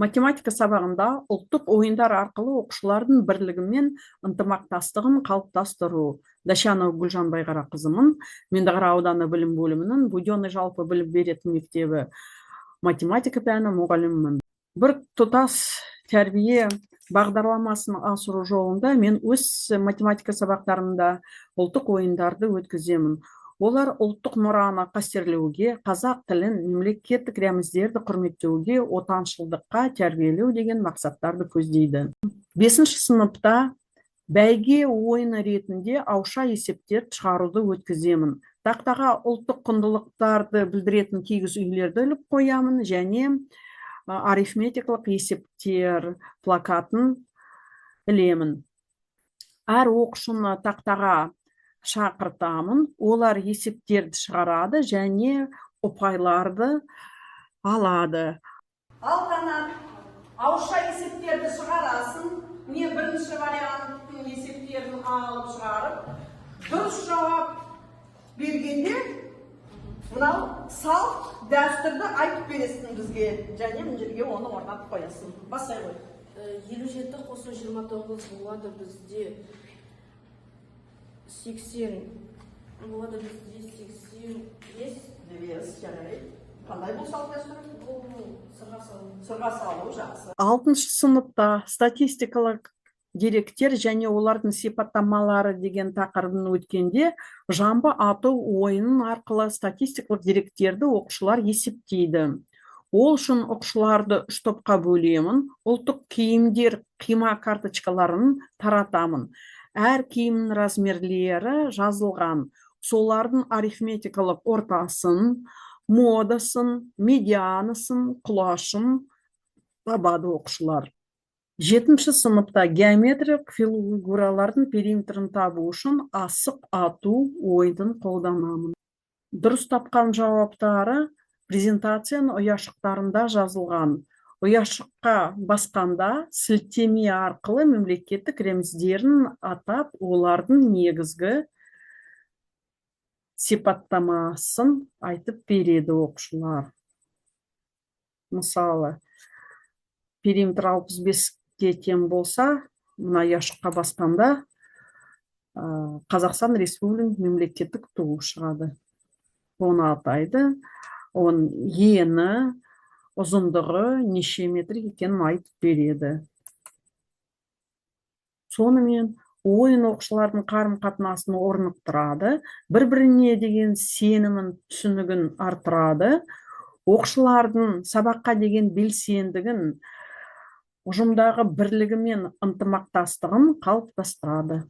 Математика сабағында ұлттық ойындар арқылы оқушылардың бірлігі мен ынтымақтастығын қалыптастыру. Дашанова Гүлжан Байғарақызымын, Меңдіқара ауданы білім бөлімінің Буденный жалпы білім беретін мектебі математика пәні мұғалімімін. Бір тұтас тәрбие бағдарламасын асыру жолында мен өз математика сабақтарымда ұлттық ойындарды өткіземін. Олар ұлттық мұраны қастерлеуге, қазақ тілін, мемлекеттік рәміздерді құрметтеуге, отаншылдыққа тәрбиелеу деген мақсаттарды көздейді. Бесінші сыныпта бәйге ойыны ретінде ауызша есептер шығаруды өткіземін. Тақтаға ұлттық құндылықтарды білдіретін кигіз үйлерді іліп қоямын және арифметикалық есептер плакатын ілемін. Әр оқушыны тақтаға шақыртамын, олар есептерді шығарады және ұпайларды алады. Ал, Қанат, ауызша есептерді шығарасың. Міне, бірінші варианттың есептерін алып шығарып, дұрыс жауап бергенде мынау салт дәстүрді айтып бересің бізге және мына жерге оны орнатып қоясың. Бастай ғой. 57 қосу 29 болады бізде 80, болады бізде 85. Бес, жарайды. Қандай бұл салт дәстүр? Бұл сырға салу. Сырға салу, жақсы. Алтыншы сыныпта статистикалық деректер және олардың сипаттамалары деген тақырыбын өткенде, жамбы ату ойынын арқылы статистикалық деректерді оқушылар есептейді. Ол үшін оқушыларды үш топқа бөлемін, ұлттық киімдер қима карточкаларын таратамын. Әр киімнің размерлері жазылған, солардың арифметикалық ортасын, модасын, медианасын, құлашын табады оқушылар. Жетінші сыныпта геометриялық фигуралардың периметрін табу үшін асық ату ойынын қолданамын. Дұрыс тапқан жауаптары презентацияның ұяшықтарында жазылған. Ұяшыққа басқанда сілтеме арқылы мемлекеттік рәміздерін атап, олардың негізгі сипаттамасын айтып береді оқушылар. Мысалы, периметр 65-ке тең болса, мына ұяшыққа басқанда Қазақстан Республикасының мемлекеттік туы шығады. Оны атайды, оның ені, ұзындығы неше метр екенін айтып береді. Сонымен, ойын оқушылардың қарым қатынасын орнықтырады, бір біріне деген сенімін, түсінігін арттырады, оқушылардың сабаққа деген белсендігін, ұжымдағы бірлігі мен ынтымақтастығын қалыптастырады.